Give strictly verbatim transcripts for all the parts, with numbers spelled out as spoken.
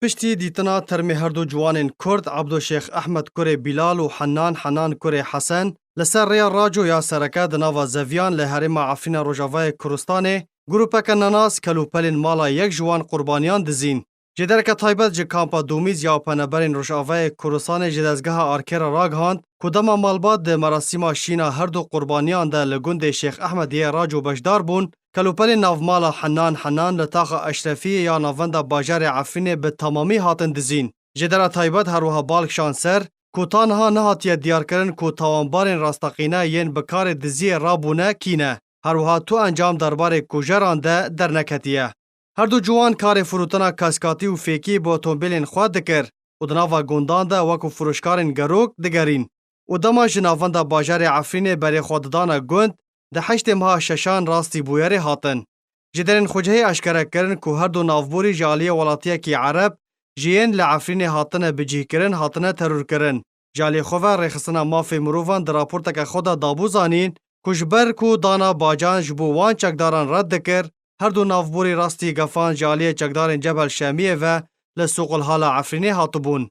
Piştî dîtina termê her du ciwanên Kurd, Ebdo Şêx Ehmed kurê Bîlal û Hennan Hennan kurê Hesen, li ser rêya Raco ya sereke di nava Zeviyan li herêma Efrîna Rojavayê Kurdistanê, grûpeke nenas kel û pelên mala yek ji wan qurbaniyan dizîn. Ji dereke taybet ji kampa Domîz ya penaberên Rojavayê Kurdistanê ji dezgeha Arkê re ragihand ku dema malbat di merasîma şîna her du qurbaniyan de li gundê Şêx Ehmedê yê Raco beşdar bûn, kel û pelên navmala Hennan Hennan li taxa Eşrefiyê ya navenda bajarê Efrînê bi temamî hatin dizîn. Ji dera taybet her wiha bal kişand ser ku ta niha nehatiye diyarkirin ku tawanbarên rasteqîne yên bi karê diziyê rabûne kî ne. Her wiha tu encam derbarê kujeran de derneketiye. Her du ciwan karê firotina kaskatî û fêkî bi otomobîlên xwe dikir û di nava gundan de wekû firoşkarên gerok digerîn. Û dema ji navenda bajarê Efrînê berê xwe didane gund, di heştê meha şeşan rastî bûyerê hatin. Ji derên xwecihê eşkere kirin ku her du navborî ji aliyê welatiyekî Ereb ji yên li Efrînê hatine bicihkirin hatine terorkirin. Ji aliyê xwe ve Rêxistina Mafê Mirovan di raporteke xwe de dabû zanîn ku ji ber ku dana bacan ji bo wan çekdaran red dikir, her du navborî rastî gefan ji aliyê çekdarên Cebel Şemiyê ve li Sûqulhala Efrînê hatibûn.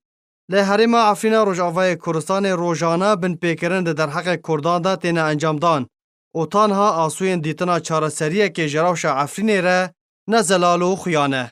Li herêma Efrîna Rojavayê Kurdistanê rojane binpêkirin di derheqê Kurdan de têne encamdan û tanha asûyên dîtina çareseriyekê ji rewşa Efrînê re ne zelal û xuya ne.